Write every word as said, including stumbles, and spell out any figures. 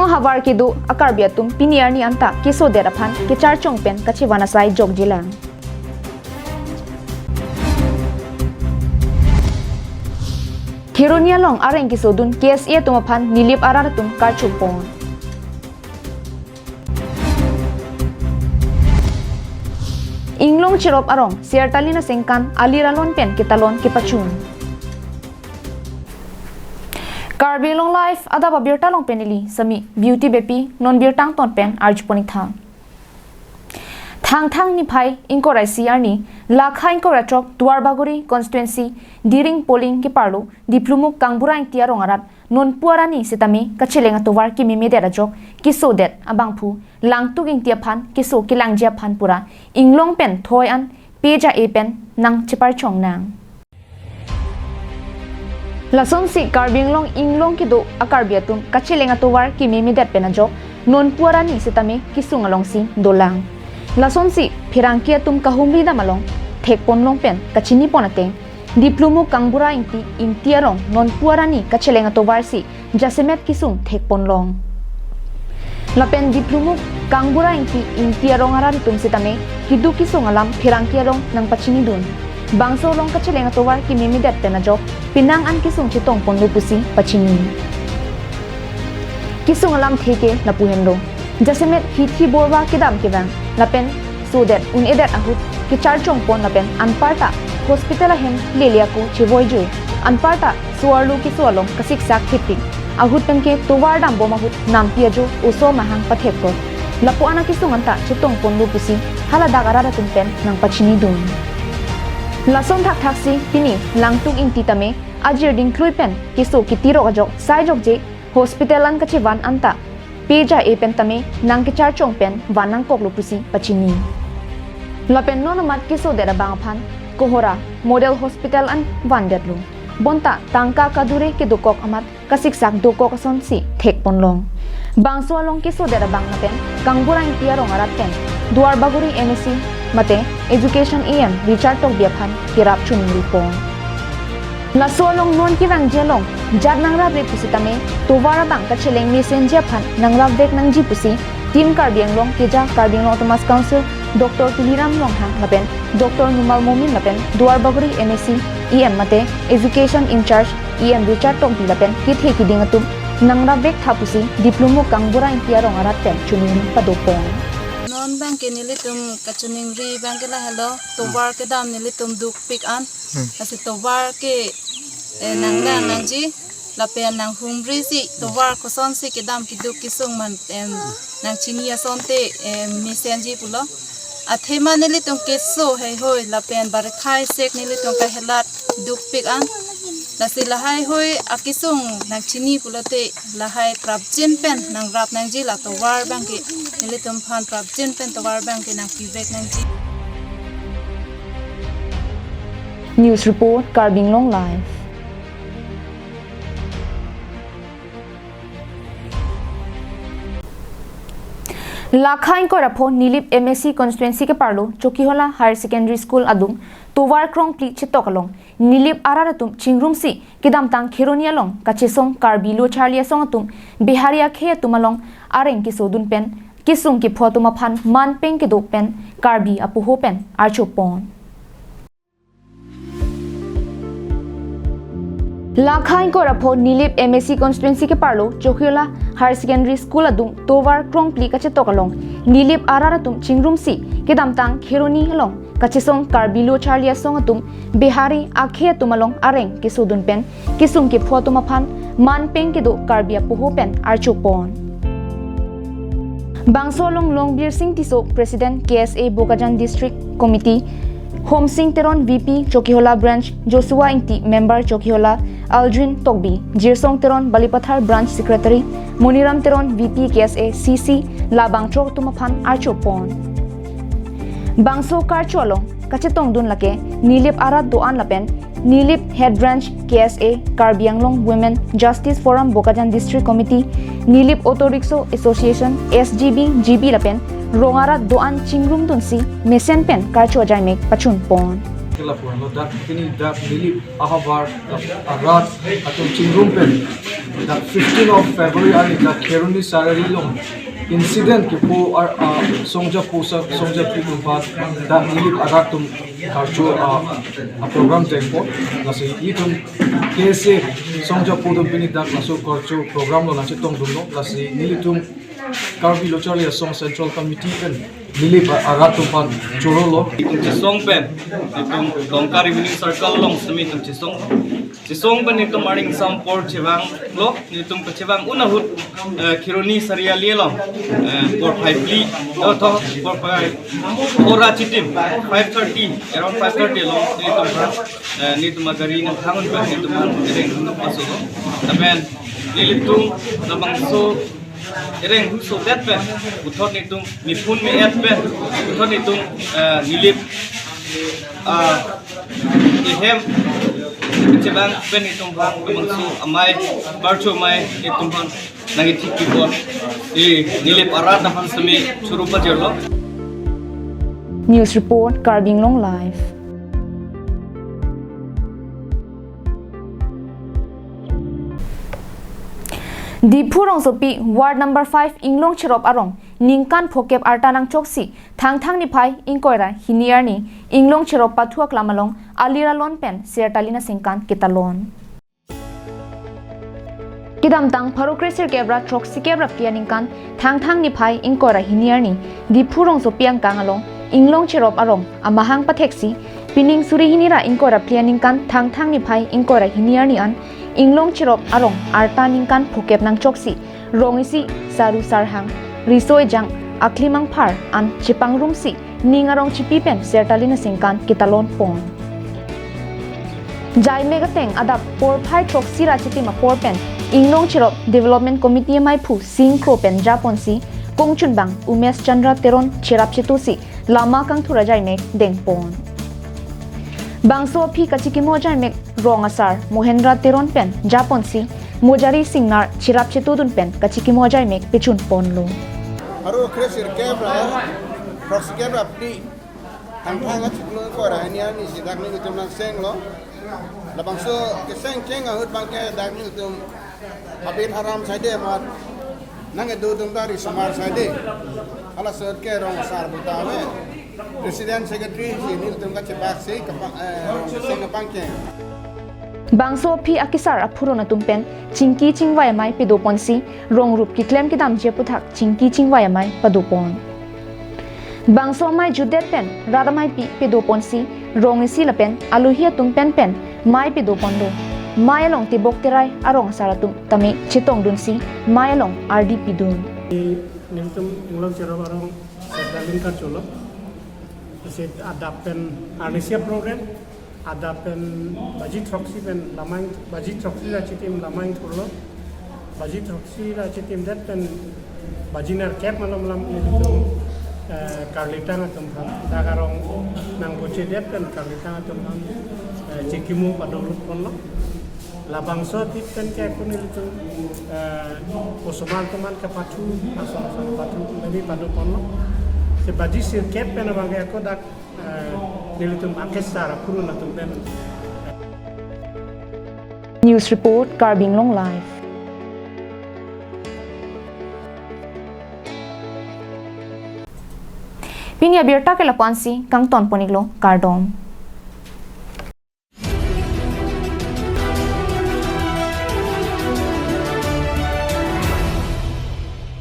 Havar kedo a-Karbi atum pini arni anta kesodet aphan kecharchong pen kachevan asai jokjelang. Kheroni along areng kesodun K S A atum aphan Nilip arat atum karchopon. Inglong cherop arong Sertalin asengkan alir alon pen ketalon kepachun. Karbi Anglong Live adap abirta along pen neli Sami Beauty Beypi, non birta angton pen arjupon-ik tha. Thangthang niphai ingkoi ra isi arni, lakha ingkoi ra throk Duarbagori constituency Diring polling keparlo Diplumuk Kangbura Ingti arong arat nonpu arni sitame kacheleng atovar kememedet ajok kesodet abangphu Langtuk Ingti aphan keso kelangji aphan pura inglong pen thoi an peja-e pen nangcheparchong nang. Lasonsi Karbi Anglong inglong kedo a-Karbi atum kacheleng atovar kememedet pen ajok nonpu arni sitame kesung alongsi dolang. Lasonsi pherangke atum kahumri dam along thekponlong pen kachinipon ateng Diplumuk Kangbura Ingti, Ingti arong nonpu arni kacheleng atovarsi jasemet kesung thekponlong. Lapen Diplumuk Kangbura Ingti, Ingti arong arat atum sitame keduk kesung alam pherangke arong nangpachinidun. Bangso along kacheleng atovar kememedet pen ajok penang an kesung chetongponlo pusi pachini. Kesung alamthe ke lapu henlo. Jasemet hithi borwa kedam kevang lapen sodet un-edet ahut kecharchongpon lapen anparta hospital ahem lele ako chevoijo, anparta so-arlo keso along kasiksak thepik. Ahut penke tovar dambom ahut nampi ajo oso mahang pathekpo. Lapu-an akesung anta chetongponlo pusi haladak arat atum pen nangpachinidun. Lason thakthaksi pini Langtuk Ingti tame ajir dingklui pen keso kitirok ajok sai jokje hospital an kachevan anta peja-e pen tame nangkecharchong pen van nangkoklo pusi pachini. Lapen non amat kesodet abang aphan Kohora Model Hospital an vandetlo. Bonta tangka kadure kedokok amat kasiksak dokok asonsi thekponlong. Bangso along kesodet abang lapen Kangbura Ingti arong arat pen Duarbagori M A C mate Education E M Richard Tokbi aphan kerap chuningri pon. Laso along non kevangji along jat nangrapre pusitame tovar abang kacheleng mesenji aphan nangrapvek nangji pusi Team Karbi Anglong keja Karbi Anglong Autonomous Council Doctor Tuliram Ronghang lapen Doctor Numal Momin lapen Duarbagori M A C E M mate Education in charge E M Richard Tokbi lapen kethe kiding atum nangrapvek tha pusi Diplumuk Kangbura Ingti arong arat pen chuningri padopon. Non abangke nelitum kachuningri abangke lahelo, tovar kedam nelitum dukpik an. Hmm. Lasi tovar ke, eh, nanglang nangji, lapen nanghumriji, tovar kosonsi kedam keduk kesung man, em, nangchini asonte, em, mesenji pulo. Athema nelitum keso heihoi, lapen barekhai sek nelitum kahelat dukpik an. Lasi lahai hoi akesung nangchini pulote lahai prapjin pen nangrap nangji, la tovar abangke nelitum aphan prapjin pen tovar abangke nangpivek nangji. News report, Karbi Anglong Live. Lakha ingkoi ra pho Nilip M A C constituency keparlo Chokihola Higher Secondary School adung tovar krongphli chetok along Nilip arat atum chingrumsi kedamtang Kheroni along kachesong Karbi lo charli asong atum Bihari akhei atum along areng kesodun pen kesung kepho atum aphan manpeng kedo pen Karbi apoho pen archopon. Lakha ingkoi ra pho Nilip M A C constituency keparlo Chokihola Higher Secondary School adung tovar krongphli kachetok along Nilip arat atum chingrumsi kedamtang Kheroni along kachesong Karbi lo charli asong atum Bihari akhei atum along areng kesodun pen kesung kepho atum aphan manpeng kedo Karbi apoho pen archopon. Bangso along Longbir Sing Tisso, President K S A Bokajan District Committee, Hom Sing Teron V P Chokihola Branch, Joshua Ingti Member Chokihola, Aldrin Tokbi, Jirsong Teron Balipathar Branch Secretary, Moniram Teron V P K S A C C, labangthrok atum aphan archopon. Bangso karcho along kachetongdun lake Nilip arat do-an lapen Nilip Head Branch K S A, Karbi Anglong Women Justice Forum Bokajan District Committee, Nilip Auto Rickshaw Association, S G B, G B lapen rong arat do-an chingrumdunsi mesen pen karcho ajaimek pachunpon. Lapuan lo dak pini dak Nilip ahavar dak arat atum chingrum pen dak fifteen of February arni dak Kheroni Sariali along incident kepu ar a songja posa songja pi atum aphan dak Nilip arat atum karcho a, a program jengpo. Lasi itum K S A songja po atum pini dak laso karcho program lo nangchetongdunlo. Lasi nelitum Karbi Lo Charli Asong Central Committee pen Nilip arat atum aphan chorolo. Itum chesong pen, itum Dongka Revenue Circle along semi itum chesong. Chesong pen itum arni ingsampor chevanglo, itum kachevang un ahut, eh, Kheroni Sariali along, eh, por phai phli, oh, to, por phai, por achitim, five thirty, around five thirty along, itum aphan, eh, itum agari nangthangun pen itum aphan ireng paso. Lapen nelitum labangso ireng huso det pen, puthot itum, mipun mi-et pen, puthot itum, eh, Nilip, ah, ihem, chevang pen itum aphan, labangso amei, karcho amei, itum aphan, nangkethik kipon, i Nilip arat aphan semi choro pajirlo. News report, Karbi Anglong Live. Diphu rongsopi ward number five Inglong Cherop arong ningkan phokep arta nangchoksi Thangthang niphai ingkoi ra hini arni Inglong Cherop pathu aklam along alir alon pen sertalin asengkan ketalon. Kedamtang pharo kresirkep ra throksi kep ra phli aningkan Thangthang niphai ingkoi ra hini arni Diphu rongsopi angkang along Inglong Cherop arong amahang patheksi pining suri hini ra ingkoi ra phli aningkan Thangthang niphai ingkoi ra hini arni an Inglong Cherop arong arta ningkan phokep nangchoksi rong isi, saru sarhang, riso ejang, aklim angphar an chepangrumsi ning arong chipi pen sertalin asengkan ketalon pon. Jaimek ateng adap porphai throksi ra chitim apor pen Inglong Cherop Development Committee amaiphu Sing Kro pen japonsi kongchunbang Umesh Chandra Teron cherap chetusi lama kangthur ajaimek dengpon. Bangso aphi kachikimo ajaimek rong asar Mohendra Teron pen japonsi Mojari Singnar cherap chetudun pen kachikimo ajaimek pechun ponlo. Pharo kresirkep ra, throksi kep ra phli, Thangthang achiklo ingkoi ra hini arni si dak nelitum nangsenglo. Labangso kesengcheng ahut abangke dak nelitum habit haram saide amat nangkedo atum ta risomar saide. Hala sot ke rong asar buta ave. President secretary si nelitum kachebaksi kapa-, eh, rong keseng kapangcheng. Bangso aphi akesar aphuron atum pen chingki chingvai amei pedoponsi rong rup keklem kedamji aputhak chingki chingvai amei padopon. Bangso amei jutdet pen rat ameipi pedoponsi rong isi lapen alohi atum pen pen mei pedoponlo. Mei along tebok terai arong asar atum tame chetongdunsi mei along ardi pidun. Nelitum Inglong Cherop arong sertalin karcholo. Isi adap pen arnisia program, adap pen baji throksi pen lamang, baji throksi ra chitim lamang thurlo. Baji throksi ra chitim det pen baji nerkep malom lam nelitum, eh, karlitang atum aphan. Dak arong nangbochedet pen karlitang atum aphan, eh, chikimo padorut ponlo. Labangso atip pen ke ako nelitum, eh, osomar atum aphan kapathu, asong asong kapathu, memi padoponlo. Si baji sirkep pen abangke ako dak, eh, nelitum akesar aphuron atum pen. News report, Karbi Anglong Live. Pini abirta ke lapu-ansi kangton pon-iklo, kardom.